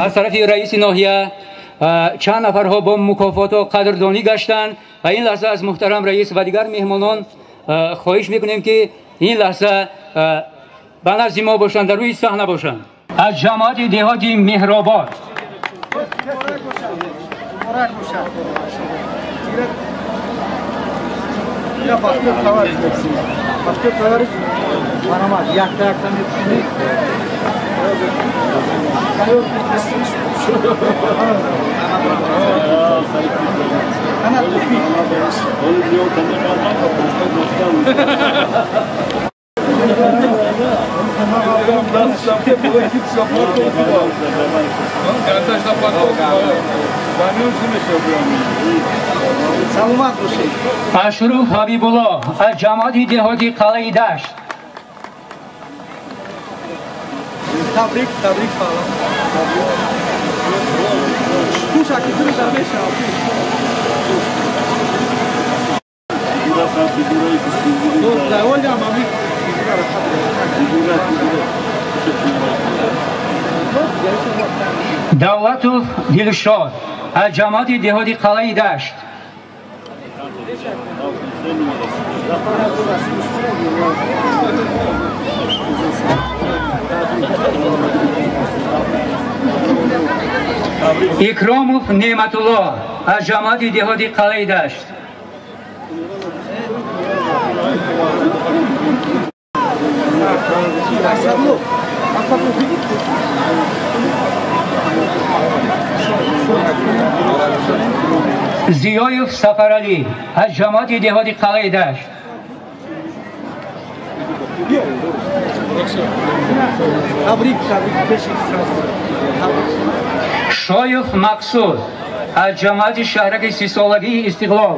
Аз тарафи раиси ноҳия чанд нафарҳо бо мукофотҳо қадрдонӣ гаштанд ва ин лаҳза аз муҳтарам раис ва дигар меҳмонон хоҳиш мекунем, ки ин лаҳза ба назди мо бошанд, дар рӯи саҳна бошанд. Аз ҷамоати деҳоти Меҳробод Ашруф Ҳабибулло аз ҷамоати деҳоти Қалъаи Дашт. Табрик, табрик, Давлатов Дилшод аз ҷамоати деҳоти Қалъаи Дашт. Икромов Неъматулло аз ҷамоати деҳоти Қалъаи Дашт. Зиёев Сафаралӣ аз ҷамоати деҳоти Қалъаи Дашт. Шоев Мақсуд аз ҷамоати шаҳраки сисолагии Истиқлол.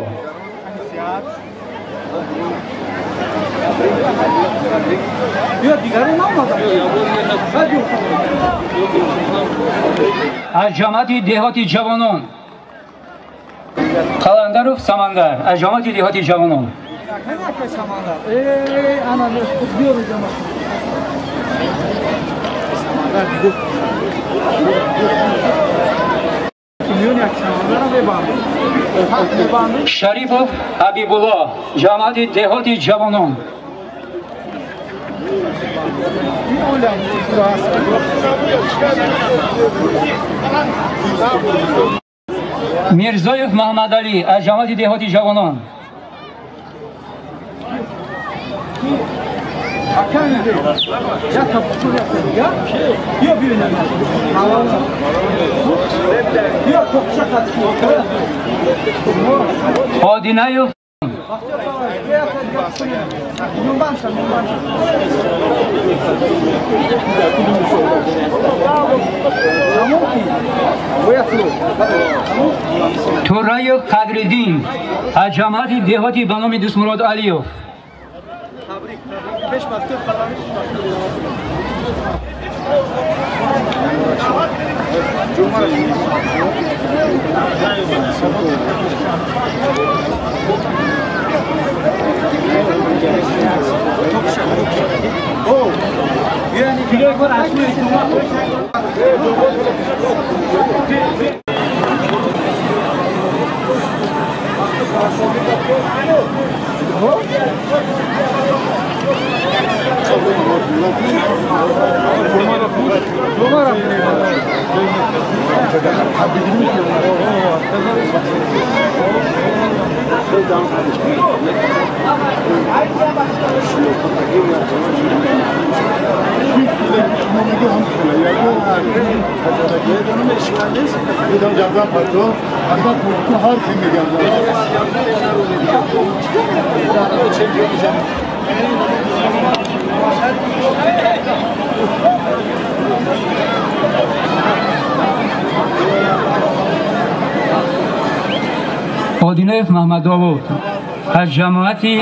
Аз ҷамоати деҳоти Ҷавонон Қаландаров Самандар аз ҷамоати деҳоти Ҷавонон. Шарипов Ҳабибулло, ҷамоати деҳоти Ҷавонон. Мирзоев Маҳмадалӣ аз ҷамоати деҳоти Ҷавонон. Одинаев Тураев Қадриддин аз ҷамоати деҳоти ба номи Дӯстмурод Алиев. Одинаев Маҳмадовуд аз ҷамоати